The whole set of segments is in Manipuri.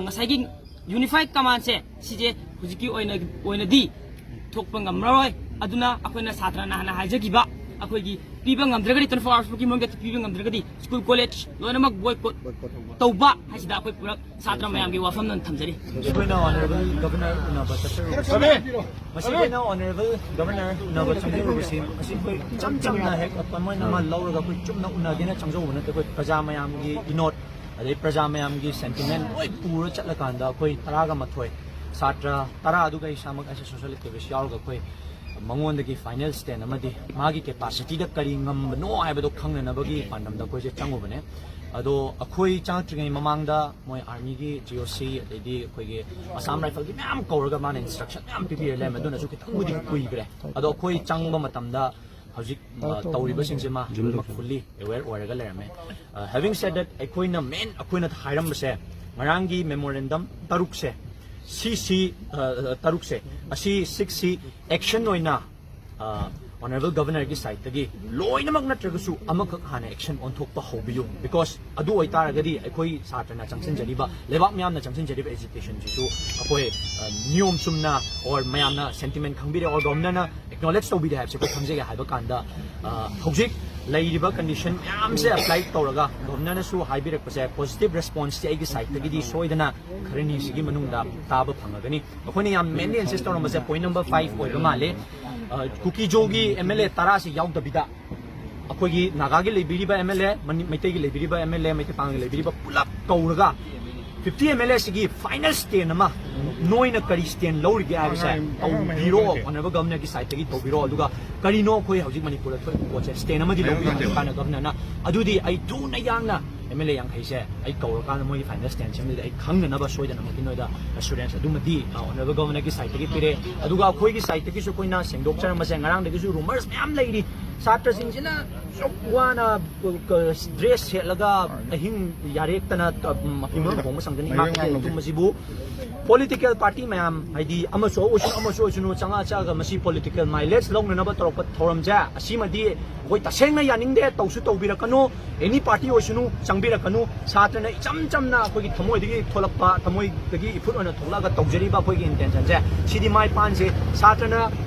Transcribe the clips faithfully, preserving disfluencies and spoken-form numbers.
ꯉꯁꯥꯏꯒꯤ unified commandꯁꯦ ꯁꯤꯁꯦ ꯍꯧꯖꯤꯛꯀꯤ ꯑꯣꯏꯅ ꯑꯣꯏꯅꯗꯤ ꯊꯣꯛꯄ ꯉꯝꯃꯔꯣꯏ꯫ ꯑꯗꯨꯅ ꯑꯩꯈꯣꯏꯅ ꯁꯥꯇ꯭ꯔꯅ ꯍꯥꯟꯅ ꯍꯥꯏꯖꯈꯤꯕ, ꯑꯩꯈꯣꯏꯒꯤ ꯄꯤꯕ ꯉꯝꯗ꯭ꯔꯒꯗꯤ twenty four hoursꯐꯥꯎꯒꯤ ꯃꯅꯨꯡꯗ ꯄꯤꯕ ꯉꯝꯗ꯭ꯔꯒꯗꯤ school college ꯂꯣꯏꯅꯃꯛ boycott ꯇꯧꯕ ꯍꯥꯏꯁꯤꯗ ꯑꯩꯈꯣꯏ ꯄꯨꯂꯞ ꯁꯥꯇ꯭ꯔ ꯃꯌꯥꯝꯒꯤ ꯋꯥꯐꯝ ꯅ ꯊꯝꯖꯔꯤ꯫ ꯃꯁꯤ ꯑꯩꯈꯣꯏꯅ Honourable Governor ꯎꯅꯕ ꯆꯠꯆꯔꯨꯕꯁꯤ, ꯃꯁꯤ ꯑꯩꯈꯣꯏꯅ Honourable Governor ꯎꯅꯕ ꯆꯪꯖꯔꯨꯕꯁꯤ, ꯃꯁꯤ ꯑꯩꯈꯣꯏ ꯏꯆꯝ ꯆꯝꯅ ꯍꯦꯛ appointment ꯑꯃ ꯂꯧꯔꯒ ꯑꯩꯈꯣꯏ ꯆꯨꯝꯅ ꯎꯅꯒꯦꯅ ꯆꯪꯖꯧꯕ ꯅꯠꯇꯦ꯫ ꯑꯩꯈꯣꯏ ꯄ꯭ꯔꯖꯥ ꯃꯌꯥꯝꯒꯤ ꯏꯅꯣꯠ, ꯑꯗꯩ ꯄ꯭ꯔꯖꯥ ꯃꯌꯥꯝꯒꯤ sentiment ꯂꯣꯏ ꯄꯨꯔ ꯆꯠꯂꯀꯥꯟꯗ ꯑꯩꯈꯣꯏ ꯇꯔꯥꯒ ꯃꯥꯊꯣꯏ, ꯁꯥꯇ꯭ꯔ ꯇꯔꯥ, ꯑꯗꯨꯒ ꯑꯩ ꯏꯁꯥꯃꯛ as a social activist ꯌꯥꯎꯔꯒ ꯑꯩꯈꯣꯏ ꯃꯉꯣꯟꯗꯒꯤ final stand ꯑꯃꯗꯤ ꯃꯥꯒꯤ capacityꯗ ꯀꯔꯤ ꯉꯝꯕꯅꯣ ꯍꯥꯏꯕꯗꯣ ꯈꯪꯅꯅꯕꯒꯤ ꯄꯥꯟꯗꯝꯗ ꯑꯩꯈꯣꯏꯁꯦ ꯆꯪꯉꯨꯕꯅꯦ꯫ ꯑꯗꯣ ꯑꯩꯈꯣꯏ ꯆꯪꯉꯛꯇ꯭ꯔꯤꯉꯩ ꯃꯃꯥꯡꯗ ꯃꯣꯏ armyꯒꯤ G O C, ꯑꯗꯩꯗꯤ ꯑꯩꯈꯣꯏꯒꯤ Assam Rifleꯒꯤ ꯃꯌꯥꯝ ꯀꯧꯔꯒ ꯃꯥꯅ instruction ꯃꯌꯥꯝ ꯄꯤꯕꯤꯔ ꯂꯩꯔꯝꯃꯦ꯫ ꯑꯗꯨꯅꯁꯨ ꯈꯤꯇꯪꯕꯨꯗꯤ ꯀꯨꯏꯈ꯭ꯔꯦ꯫ ꯑꯗꯣ ꯑꯩꯈꯣꯏ ꯆꯪꯕ ꯃꯇꯝꯗ ꯍꯧꯖꯤꯛ, ꯑ, ꯇꯧꯔꯤꯕꯁꯤꯡꯁꯦ ꯃꯥ ꯂꯣꯏꯅꯃꯛ fully aware ꯑꯣꯏꯔꯒ ꯂꯩꯔꯝꯃꯦ꯫ ꯑ, having said that, ꯑꯩꯈꯣꯏꯅ main ꯑꯩꯈꯣꯏꯅ ꯍꯥꯏꯔꯝꯕꯁꯦ, ꯉꯔꯥꯡꯒꯤ memorandum ꯇꯔꯨꯛꯁꯦ, ꯁꯤꯁꯤ, ꯑ, ꯇꯔꯨꯛꯁꯦ, ꯑꯁꯤ sixꯁꯤ action ꯑꯣꯏꯅ, ꯑ, Honourable Governorꯒꯤ sideꯇꯒꯤ ꯂꯣꯏꯅꯃꯛ ꯅꯠꯇ꯭ꯔꯒꯁꯨ ꯑꯃꯈꯛ ꯍꯥꯟꯅ action ꯑꯣꯟꯊꯣꯛꯄ ꯍꯧꯕꯤꯌꯨ, because ꯑꯗꯨ ꯑꯣꯏꯇꯥꯔꯒꯗꯤ ꯑꯩꯈꯣꯏ ꯁꯥꯇ꯭ꯔꯅ ꯆꯪꯁꯤꯟꯖꯔꯤꯕ, ꯂꯩꯕꯥꯛ ꯃꯤꯌꯥꯝꯅ ꯆꯪꯁꯤꯟꯖꯔꯤꯕ agitationꯁꯤꯁꯨ ꯑꯩꯈꯣꯏ, ꯑ, ꯅꯤꯌꯣꯝ ꯆꯨꯝꯅ or ꯃꯌꯥꯝꯅ sentiment ꯈꯪꯕꯤꯔꯦ or Governorꯅ acknowledge ꯇꯧꯕꯤꯔꯦ ꯍꯥꯏꯕꯁꯦ ꯑꯩꯈꯣꯏ ꯈꯪꯖꯒꯦ ꯍꯥꯏꯕ ꯀꯥꯟꯗ, ꯑ, ꯍꯧꯖꯤꯛ ꯂꯩꯔꯤꯕ condition ꯃꯌꯥꯝꯁꯦ apply ꯇꯧꯔꯒ Governorꯅꯁꯨ ꯍꯥꯏꯕꯤꯔꯛꯄꯁꯦ positive responseꯁꯦ ꯑꯩꯒꯤ sideꯇꯒꯤꯗꯤ ꯁꯣꯏꯗꯅ ꯈꯔꯅꯤꯁꯤꯒꯤ ꯃꯅꯨꯡꯗ ꯇꯥꯕ ꯐꯪꯉꯒꯅꯤ꯫ ꯑꯩꯈꯣꯏꯅ ꯌꯥꯝ mainly insist ꯇꯧꯔꯝꯕꯁꯦ point number five ꯑꯣꯏꯕ ꯃꯥꯜꯂꯦ꯫ ꯑ, ꯀꯨꯀꯤꯖꯣꯒꯤ M L A ꯇꯔꯥꯁꯤ ꯌꯥꯎꯗꯕꯤꯗ ꯑꯩꯈꯣꯏꯒꯤ ꯅꯥꯒꯥꯒꯤ ꯂꯩꯕꯤꯔꯤꯕ M L A, ꯃꯅꯤ-, ꯃꯩꯇꯩꯒꯤ ꯂꯩꯕꯤꯔꯤꯕ M L A, ꯃꯩꯇꯩ ꯄꯥꯉꯜꯒꯤ ꯂꯩꯕꯤꯔꯤꯕ ꯄꯨꯂꯞ ꯀꯧꯔꯒ fifty M L Aꯁꯤꯒꯤ final stand ꯑꯃ, ꯅꯣꯏꯅ ꯀꯔꯤ stand ꯂꯧꯔꯤꯒꯦ ꯍꯥꯏꯕꯁꯦ ꯑꯉꯥꯡ, ꯑꯉꯥꯡ ꯇꯧꯕꯤꯔꯣ꯫ ꯃꯌꯥꯝ Honourable Governorꯒꯤ sideꯇꯒꯤ ꯇꯧꯕꯤꯔꯣ꯫ ꯑꯗꯨꯒ ꯀꯔꯤꯅꯣ ꯑꯩꯈꯣꯏ ꯍꯧꯖꯤꯛ ꯃꯅꯤꯄꯨꯔꯗ ꯊꯣꯛꯏꯕ ꯄꯣꯠꯁꯦ, stand ꯑꯃꯗꯤ ꯂꯧꯕꯤꯌꯨ ꯍꯥꯏꯕ ꯀꯥꯟꯗ Governorꯅ ꯑꯗꯨꯗꯤ ꯑꯩ ꯊꯨꯅ ꯌꯥꯡꯅ M L A ꯌꯥꯡꯈꯩꯁꯦ ꯑꯩ ꯀꯧꯔꯀꯥꯟꯗ ꯃꯣꯏꯒꯤ final stand ꯁꯦꯝꯕꯗꯨꯗ ꯑꯩ ꯈꯪꯅꯅꯕ ꯁꯣꯏꯗꯅꯃꯛꯀꯤ ꯅꯣꯏꯗ assurance ꯑꯗꯨꯃꯗꯤ, ꯑ, Honourable Governorꯒꯤ sideꯇꯒꯤ ꯄꯤꯔꯦ꯫ ꯑꯗꯨꯒ ꯑꯩꯈꯣꯏꯒꯤ sideꯇꯒꯤꯁꯨ ꯑꯩꯈꯣꯏꯅ ꯁꯦꯡꯗꯣꯛꯆꯔꯝꯕꯁꯦ, ꯉꯔꯥꯡꯗꯒꯤꯁꯨ rumors ꯃꯌꯥꯝ ꯂꯩꯔꯤ꯫ ꯁꯥꯇ꯭ꯔꯁꯤꯡꯁꯤꯅ ꯑꯁꯨꯛ ꯋꯥꯅ ꯗ꯭ꯔꯦꯁ ꯁꯦꯠꯂꯒ ꯑꯍꯤꯡ ꯌꯥꯔꯦꯛꯇꯅ ꯃꯐꯤ ꯃꯔꯣꯟ ꯈꯣꯡꯕ ꯁꯪꯗꯅ ꯏꯃꯥ ꯀꯩꯊꯦꯜ ꯇꯨꯝꯕꯁꯤꯕꯨ ꯄꯣꯂꯤꯇꯤꯀꯦꯜ ꯄꯥꯔꯇꯤ ꯃꯌꯥꯝ, ꯍꯥꯏꯗꯤ ꯑꯃꯁꯨ ꯑꯣꯏꯁꯅꯨ ꯑꯃꯁꯨ ꯑꯣꯏꯁꯅꯨ, ꯆꯪꯉꯛꯑ ꯆꯪꯉꯒ ꯃꯁꯤ ꯄꯣꯂꯤꯇꯤꯀꯦꯜ ꯃꯥꯏꯂꯦꯖ ꯂꯧꯅꯅꯕ ꯇꯧꯔꯛꯄ ꯊꯧꯔꯝꯁꯦ ꯑꯁꯤꯃꯗꯤ ꯑꯩꯈꯣꯏ ꯇꯁꯦꯡꯅ ꯌꯥꯅꯤꯡꯗꯦ꯫ ꯇꯧꯁꯨ ꯇꯧꯕꯤꯔꯛꯀꯅꯨ, ꯑꯦꯅꯤ ꯄꯥꯔꯇꯤ ꯑꯣꯏꯁꯅꯨ, ꯆꯪꯕꯤꯔꯛꯀꯅꯨ꯫ ꯁꯥꯇ꯭ꯔꯅ ꯏꯆꯝ ꯆꯝꯅ ꯑꯩꯈꯣꯏꯒꯤ ꯊꯃꯣꯏꯗꯒꯤ ꯊꯣꯛꯂꯛꯄ, ꯊꯃꯣꯏꯗꯒꯤ ꯏꯐꯨꯠ ꯑꯣꯏꯅ ꯊꯣꯛꯂꯛꯑꯒ ꯇꯧꯖꯔꯤꯕ ꯑꯩꯈꯣꯏꯒꯤ ꯏꯟꯇꯦꯟꯁꯟꯁꯦ ꯁꯤꯗꯤ ꯃꯥꯏ ꯄꯥꯛꯍꯟꯁꯦ꯫ ꯁꯥꯇ꯭ꯔꯅ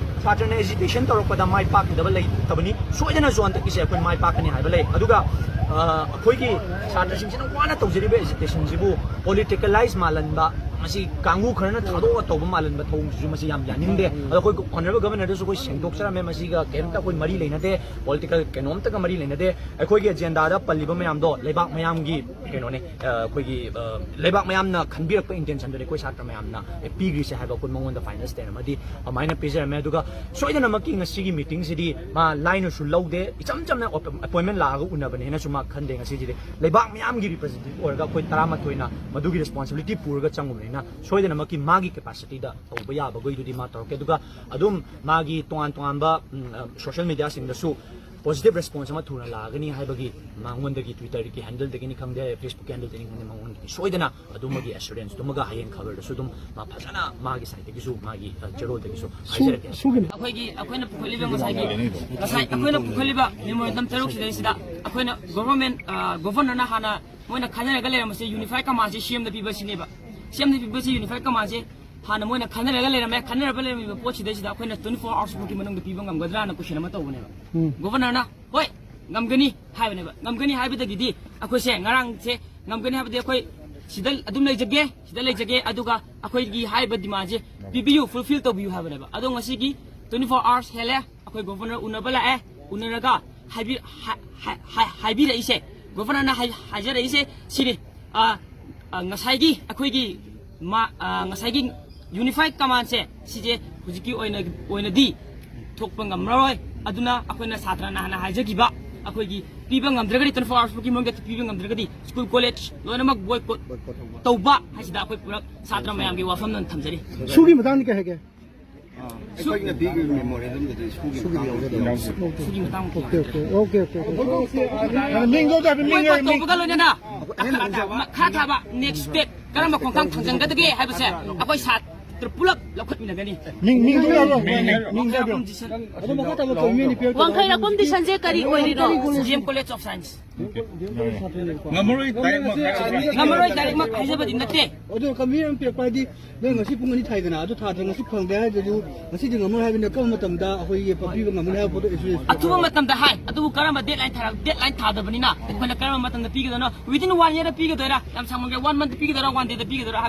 ꯁꯥꯇ꯭ꯔꯅ ꯑꯦꯖꯤꯇꯦꯁꯟ ꯇꯧꯔꯛꯄꯗ ꯃꯥꯏ ꯄꯥꯛꯈꯤꯗꯕ ꯂꯩꯇꯕꯅꯤ꯫ ꯁꯣꯏꯗꯅ ꯖꯣꯟ ꯊꯛꯀꯤꯁꯦ ꯑꯩꯈꯣꯏ ꯃꯥꯏ ꯄꯥꯛꯀꯅꯤ ꯍꯥꯏꯕ ꯂꯩ꯫ ꯑꯗꯨꯒ ꯑ, ꯑꯩꯈꯣꯏꯒꯤ ꯁꯥꯇ꯭ꯔꯁꯤꯡꯁꯤꯅ ꯋꯥꯅ ꯇꯧꯖꯔꯤꯕ ꯑꯦꯖꯤꯇꯦꯁꯟꯁꯤꯕꯨ ꯄꯣꯂꯤꯇꯤꯀꯦꯂꯥꯏꯁ ꯃꯥꯜꯍꯟꯕ, ꯃꯁꯤ ꯀꯥꯡꯕꯨ ꯈꯔꯅ ꯊꯥꯗꯣꯛꯑꯒ ꯇꯧꯕ ꯃꯥꯜꯍꯟꯕ ꯊꯧꯑꯣꯡꯁꯤꯁꯨ ꯃꯁꯤ ꯌꯥꯝ ꯌꯥꯅꯤꯡꯗꯦ꯫ ꯑꯗꯣ ꯑꯩꯈꯣꯏ ꯑꯣꯅꯔꯦꯕꯜ ꯒꯚꯔꯅꯔꯗꯁꯨ ꯑꯩꯈꯣꯏ ꯁꯦꯡꯗꯣꯛꯆꯔꯝꯃꯦ, ꯃꯁꯤꯒ ꯀꯩꯝꯇ ꯑꯩꯈꯣꯏ ꯃꯔꯤ ꯂꯩꯅꯗꯦ, ꯄꯣꯂꯤꯇꯤꯀꯦꯜ ꯀꯩꯅꯣꯝꯇꯒ ꯃꯔꯤ ꯂꯩꯅꯗꯦ꯫ ꯑꯩꯈꯣꯏꯒꯤ ꯑꯦꯖꯦꯟꯗꯥꯗ ꯄꯜꯂꯤꯕ ꯃꯌꯥꯝꯗꯣ ꯂꯩꯕꯥꯛ ꯃꯌꯥꯝꯒꯤ ꯀꯩꯅꯣꯅꯦ, ꯑ, ꯑꯩꯈꯣꯏꯒꯤ, ꯑ, ꯂꯩꯕꯥꯛ ꯃꯌꯥꯝꯅ ꯈꯟꯕꯤꯔꯛꯄ ꯏꯟꯇꯦꯟꯁꯟꯗꯨꯅꯤ ꯑꯩꯈꯣꯏ ꯁꯥꯇ꯭ꯔ ꯃꯌꯥꯝꯅ, ꯑꯦ, ꯄꯤꯈ꯭ꯔꯤꯁꯦ ꯍꯥꯏꯕ ꯑꯩꯈꯣꯏ ꯃꯉꯣꯟꯗ ꯐꯥꯏꯅꯦꯜ ꯁ꯭ꯇꯦꯠ ꯑꯃꯗꯤ ꯑꯗꯨꯃꯥꯏꯅ ꯄꯤꯖꯔꯝꯃꯦ꯫ ꯑꯗꯨꯒ ꯁꯣꯏꯗꯅꯃꯛꯀꯤ ꯉꯁꯤꯒꯤ ꯃꯤꯇꯤꯡꯁꯤꯗꯤ ꯃꯥ ꯂꯥꯏꯅꯁꯨ ꯂꯧꯗꯦ, ꯏꯆꯝ ꯆꯝꯅ ꯑꯦꯄꯣꯏꯟꯃꯦꯟ ꯂꯥꯛꯑꯒ ꯎꯅꯕꯅꯦꯅꯁꯨ ꯃꯥ ꯈꯟꯗꯦ꯫ ꯉꯁꯤꯁꯤꯗꯤ ꯂꯩꯕꯥꯛ ꯃꯌꯥꯝꯒꯤ ꯔꯤꯄ꯭ꯔꯖꯦꯟꯇꯦꯇꯤꯚ ꯑꯣꯏꯔꯒ ꯑꯩꯈꯣꯏ ꯇꯔꯥꯃꯥꯊꯣꯏꯅ ꯃꯗꯨꯒꯤ ꯔꯦꯁꯄꯣꯟꯁꯤꯕꯤꯂꯤꯇꯤ ꯄꯨꯔꯒ ꯆꯪꯉꯨꯕꯅꯤꯅ ꯁꯣꯏꯗꯅꯃꯛꯀꯤ ꯃꯥꯒꯤ ꯀꯦꯄꯥꯁꯤꯇꯤꯗ ꯇꯧꯕ ꯌꯥꯕꯈꯩꯗꯨꯗꯤ ꯃꯥ ꯇꯧꯔꯛꯀꯦ꯫ ꯑꯗꯨꯒ ꯑꯗꯨꯝ ꯃꯥꯒꯤ ꯇꯣꯉꯥꯟ ꯇꯣꯉꯥꯟꯕ, ꯎꯝ, ꯑ, ꯁꯣꯁꯤꯌꯦꯜ ꯃꯤꯗꯤꯌꯥꯁꯤꯡꯗꯁꯨ ꯄꯣꯖꯤꯇꯤꯚ ꯔꯦꯁꯄꯣꯟꯁ ꯑꯃ ꯊꯨꯅ ꯂꯥꯛꯑꯒꯅꯤ ꯍꯥꯏꯕꯒꯤ ꯃꯉꯣꯟꯗꯒꯤ Twitter-ꯒꯤ ꯍꯦꯟꯗꯜꯗꯒꯤꯅꯤ ꯈꯪꯗꯦ, Facebook-ꯀꯤ ꯍꯦꯟꯗꯜꯗꯒꯤꯅꯤ ꯈꯪꯗꯦ, ꯃꯉꯣꯟꯗꯒꯤ ꯁꯣꯏꯗꯅ ꯑꯗꯨꯃꯒꯤ ꯑꯦꯁꯨꯔꯦꯟꯁꯇꯨꯃꯒ ꯍꯌꯦꯡ ꯈꯕꯔꯗꯁꯨ ꯑꯗꯨꯝ ꯃꯥ ꯐꯖꯅ ꯃꯥꯒꯤ ꯁꯥꯏꯠꯇꯒꯤꯁꯨ, ꯃꯥꯒꯤ, ꯑ, ꯆꯦꯔꯣꯜꯗꯒꯤꯁꯨ ꯍꯥꯏꯖꯔꯛꯀꯦ꯫ ꯁꯨꯒꯤꯅꯤ꯫ ꯑꯩꯈꯣꯏꯒꯤ, ꯑꯩꯈꯣꯏꯅ ꯄꯨꯈꯠꯂꯤꯕ ꯉꯁꯥꯏꯒꯤ, ꯉꯁꯥꯏ ꯑꯩꯈꯣꯏꯅ ꯄꯨꯈꯠꯂꯤꯕ ꯃꯦꯃꯣꯔꯦꯟꯗꯝ ꯇꯔꯨꯛ ꯁꯤꯗꯩꯁꯤꯗ ꯑꯩꯈꯣꯏꯅ ꯒꯣꯚꯔꯟꯃꯦꯟ, ꯑ, ꯒꯣꯚꯔꯅꯔꯅ ꯍꯥꯟꯅ ꯃꯣꯏꯅ ꯈꯟꯅꯔꯒ ꯂꯩꯔꯝꯕꯁꯦ ꯌꯨꯅꯤꯐꯥꯏ ꯀꯃꯥꯟꯁꯦ ꯁꯤ ꯑꯦꯝꯗ ꯄꯤꯕ ꯁꯤꯅꯦꯕ꯫ ꯁꯤ ꯑꯦꯝꯗ ꯄꯤꯕꯁꯤ ꯌꯨꯅꯤꯐꯥꯏ ꯀꯃꯥꯟꯁꯦ ꯍꯥꯟꯅ ꯃꯣꯏꯅ ꯈꯟꯅꯔꯒ ꯂꯩꯔꯝꯃꯦ꯫ ꯈꯟꯅꯔꯒ ꯂꯩꯔꯝꯃꯤꯕ ꯄꯣꯠꯁꯤꯗꯩꯁꯤꯗ ꯑꯩꯈꯣꯏꯅ twenty four hours ꯐꯥꯎꯒꯤ ꯃꯅꯨꯡꯗ ꯄꯤꯕ ꯉꯝꯒꯗ꯭ꯔꯥꯅ ꯀꯣꯏꯁꯟ ꯑꯃ ꯇꯧꯕꯅꯦꯕ꯫ ꯎꯝ꯫ ꯒꯣꯚꯔꯅꯔꯅ ꯍꯣꯏ, ꯉꯝꯒꯅꯤ ꯍꯥꯏꯕꯅꯦꯕ꯫ ꯉꯝꯒꯅꯤ ꯍꯥꯏꯕꯗꯒꯤꯗꯤ ꯑꯩꯈꯣꯏꯁꯦ ꯉꯔꯥꯡꯁꯦ ꯉꯝꯒꯅꯤ ꯍꯥꯏꯕꯗꯤ ꯑꯩꯈꯣꯏ ꯁꯤꯗ ꯑꯗꯨꯝ ꯂꯩꯖꯒꯦ, ꯁꯤꯗ ꯂꯩꯖꯒꯦ, ꯑꯗꯨꯒ ꯑꯩꯈꯣꯏꯒꯤ ꯍꯥꯏꯔꯤꯕ ꯗꯤꯃꯥꯟꯁꯦ ꯄꯤꯕꯤꯌꯨ, ꯐꯨꯜꯐꯤꯜ ꯇꯧꯕꯤꯌꯨ ꯍꯥꯏꯕꯅꯦꯕ꯫ ꯑꯗꯣ ꯉꯁꯤꯒꯤ twenty four hours ꯍꯦꯜꯂꯦ, ꯑꯩꯈꯣꯏ ꯒꯣꯚꯔꯅꯔ ꯎꯅꯕ ꯂꯥꯛꯑꯦ, ꯎꯅꯔꯒ ꯍꯥꯏꯕꯤ-, ꯍꯥꯏ-, ꯍꯥꯏ-, ꯍꯥꯏ-, ꯍꯥꯏꯕꯤꯔꯛꯏꯁꯦ, ꯒꯣꯚꯔꯅꯔꯅ ꯍꯥꯏ-, ꯍꯥꯏꯖꯔꯛꯏꯁꯦ ꯁꯤꯅꯤ꯫ ꯑ, ꯑ, ꯉꯁꯥꯏꯒꯤ ꯑꯩꯈꯣꯏꯒꯤ ꯃꯥ-, ꯑ, ꯉꯁꯥꯏꯒꯤ ꯌꯨꯅꯤꯐꯥꯏ ꯀꯃꯥꯟꯁꯦ ꯁꯤꯁꯦ ꯍꯧꯖꯤꯛꯀꯤ ꯑꯣꯏꯅ, ꯑꯣꯏꯅꯗꯤ ꯊꯣꯛꯄ ꯉꯝꯃꯔꯣꯏ꯫ ꯑꯗꯨꯅ ꯑꯩꯈꯣꯏꯅ ꯁꯥꯇ꯭ꯔꯅ ꯍꯥꯟꯅ ꯍꯥꯏꯖꯈꯤꯕ, ꯑꯩꯈꯣꯏꯒꯤ ꯄꯤꯕ ꯉꯝꯗ꯭ꯔꯒꯗꯤ, twenty four hours ꯐꯥꯎꯒꯤ ꯃꯅꯨꯡꯗ ꯄꯤꯕ ꯉꯝꯗ꯭ꯔꯒꯗꯤ ꯁ꯭ꯀꯨꯜ ꯀꯣꯂꯦꯖ ꯂꯣꯏꯅꯃꯛ ꯕꯣꯏꯀꯣꯠ ꯇꯧꯕ ꯍꯥꯏꯁꯤꯗ ꯑꯩꯈꯣꯏ ꯄꯨꯂꯞ ꯁꯥꯇ꯭ꯔ ꯃꯌꯥꯝꯒꯤ ꯋꯥꯐꯝ ꯑꯣꯏꯅ ꯊꯝꯖꯔꯤ꯫ ꯁꯨꯒꯤ ꯃꯇꯥꯡꯗ ꯀꯩ ꯍꯥꯏꯒꯦ? ꯑꯩꯈꯣꯏꯅ ꯄꯤꯈꯤꯕ memorandum ꯗꯨꯗꯤ ꯁ꯭ꯀꯨꯜꯒꯤ ꯃꯇꯥꯡꯗ ꯌꯥꯎꯗꯦ꯫ ꯁ꯭ꯀꯨꯜꯒꯤ ꯃꯇꯥꯡ Okay, okay, okay, okay. ꯃꯤꯡꯗꯣ ꯍꯥꯏꯕ, ꯃꯤꯡ ꯃꯣꯏ ꯍꯥꯏꯕ, ꯃꯤꯡ꯫ ꯇꯧꯕꯒ ꯂꯣꯏꯅꯅ ꯃꯈꯥ ꯊꯥꯕ, ꯃꯈꯥ ꯊꯥꯕ next step ꯀꯔꯝꯕ ꯈꯣꯡꯊꯥꯡ ꯊꯥꯡꯖꯤꯟꯒꯗꯒꯦ ꯍꯥꯏꯕꯁꯦ ꯑꯩꯈꯣꯏ ꯁꯥꯇ꯭ꯔ ꯄꯨꯂꯞ ꯂꯧꯈꯠꯃꯤꯟꯅꯒꯅꯤ꯫ ꯃꯤꯡ, ꯃꯤꯡꯗꯣ ꯍꯥꯏꯕ, ꯃꯤꯡ, ꯃꯤꯡ ꯍꯥꯏꯕ꯫ ꯑꯗꯣ ꯃꯈꯥ ꯇꯥꯕ ꯀꯃꯤꯅꯤ ꯄꯤꯔꯛꯇꯣꯏꯅꯣ? ꯋꯥꯡꯈꯩ ꯂꯧꯈꯨꯝ ꯗꯤꯁꯟꯁꯦ ꯀꯔꯤ ꯑꯣꯏꯔꯤꯅꯣ? D M College of Science꯫ ꯉꯝꯃꯔꯣꯏ, direct ꯃꯛ ꯍꯥꯏꯔꯛꯑꯣ꯫ ꯉꯝꯃꯔꯣꯏ, direct ꯃꯛ ꯍꯥꯏꯖꯕꯗꯤ ꯅꯠꯇꯦ꯫ ꯑꯗꯣ ꯀꯃꯤꯅꯤ ꯑꯃ ꯄꯤꯔꯛꯄ ꯍꯥꯏꯗꯤ ꯅꯣꯏ ꯉꯁꯤ ꯄꯨꯡ ꯑꯅꯤ ꯊꯥꯏꯗꯅ, ꯑꯗꯨ ꯊꯥꯗ꯭ꯔꯦ, ꯉꯁꯤ ꯐꯪꯗ꯭ꯔꯦ ꯍꯥꯏꯔꯒꯁꯨ, ꯉꯁꯤꯗꯤ ꯉꯝꯃꯔꯣꯏ ꯍꯥꯏꯕꯅꯤꯅ ꯀꯔꯝꯕ ꯃꯇꯝꯗ ꯑꯩꯈꯣꯏꯒꯤ ꯄꯤꯕ ꯉꯝꯒꯅꯤ ꯍꯥꯏꯕ ꯄꯣꯠꯇꯣ issue ꯑꯊꯨꯕ ꯃꯇꯝꯗ ꯍꯥꯏ, ꯑꯗꯨꯕꯨ ꯀꯔꯝꯕ deadline ꯊꯥꯔ-, deadline ꯊꯥꯗꯕꯅꯤꯅ ꯑꯩꯈꯣꯏꯅ ꯀꯔꯝꯕ ꯃꯇꯝꯗ ꯄꯤꯒꯗꯣꯏꯅꯣ? Within one year ꯗ ꯄꯤꯒꯗꯣꯏꯔꯥ? ꯌꯥꯝ ꯁꯥꯡꯃꯟꯈ꯭ꯔꯦ, one month ꯄꯤꯒꯗꯣꯏꯔꯥ, one day ꯗ ꯄꯤꯒꯗꯣꯏꯔꯥ ꯍꯥꯏꯕ